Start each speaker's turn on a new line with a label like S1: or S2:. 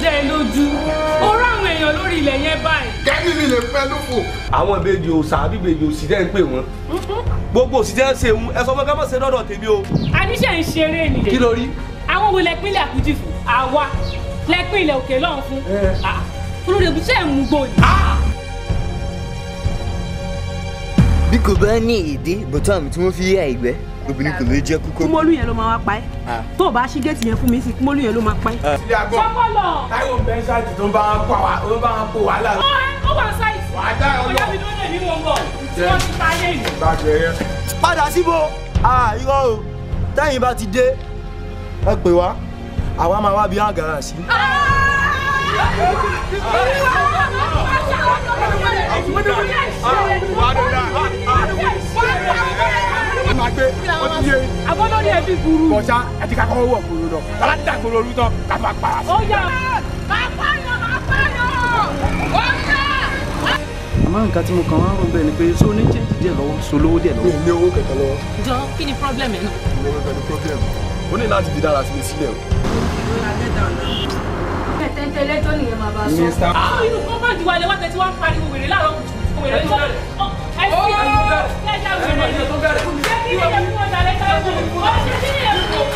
S1: dẹ́ ẹ lójú ó rá àwọn èèyàn lórí ilẹ̀ yẹn báyìí.
S2: Kẹ́mi mi lè fẹ́ lófo.
S3: Àwọn ìbejì òòṣà àbí ìbejì òsì tẹ́ ń pè wọ́n. Gbogbo òsì tẹ́ ń ṣe ń ẹ sọ fún ká má ṣe lọ́dọ̀ tèmi o.
S1: Àníṣe ń ṣeré ni.
S3: Kí ló rí?
S1: Àwọn wo lẹ pínlẹ̀ Àkújì fún? Àwa lẹ pínlẹ̀ Òkè Lọ́hùn fún. Olórí ebùsẹ̀ ń mú gbòòdì.
S4: Bí kò bá ní ìdí bọ̀tọ́ àmì tí wọ́n fi yá ìgbẹ́, obìnrin kò lè jẹ́ kúkọ́.
S5: Kúmọ́lù yẹn ló máa wá pa ẹ́. Tó o bá ṣí géètì yẹn fún mi sí, Kúmọ́lù yẹn ló máa pa ẹ́.
S1: Sọ́kọ́lọ̀.
S6: Táíwò ń bẹ ṣáàtì tó ń bá wọn kó àwa, ó ń bá wọn kó wàhálà.
S1: Ó wà sáìtì.
S6: Wà á dá ọ lọ.
S1: Ó yá mi dúró lè ní wọn bọ̀. Wọ́n ti ta ayé ìlú.
S4: Padà síbo, irọ́ o, tẹ́yìn bá ti dé, ẹ pè wá, àwa máa wá bí àgàrà sí.
S1: Àwọn lórí ẹbí burú.
S6: Bọ̀ṣá ẹ ti ká kọ́kọ́ wọ̀ kúrò lọ. Tọ́lá ti dàgbòrò olú tán ká tó apá.
S1: Ó yá. Máa pààyàn, máa pààyàn. Ó yá.
S7: Àmọ́ nǹkan tí mo kàn wá ń rò bẹ́ẹ̀ ni pé ṣó ní change díẹ̀ lọ́wọ́, ṣó lówó díẹ̀ lọ́wọ́.
S2: Mi ò ní owó kankan lọ́wọ́.
S1: Jọ, kí ni problem ẹ̀ náà?
S2: Mi ò ní problem. Ó ní láti fi dára sí mi sílẹ̀ o.
S1: Tẹ̀tẹ̀lé tó nìyẹn máa bá sọ. Inú kọ́mpáǹdì wa lè wá tẹ̀sí wá ń pariwo wèrè láàárọ̀ kùtùkùtù wèrè tó bẹ̀rẹ̀. Ẹ sì ẹja wèrè ni. Ṣé kí ni ìyẹn fún ọjà lẹ́ka ẹ̀kọ́? Ó ṣe kí ni ìyẹn fún?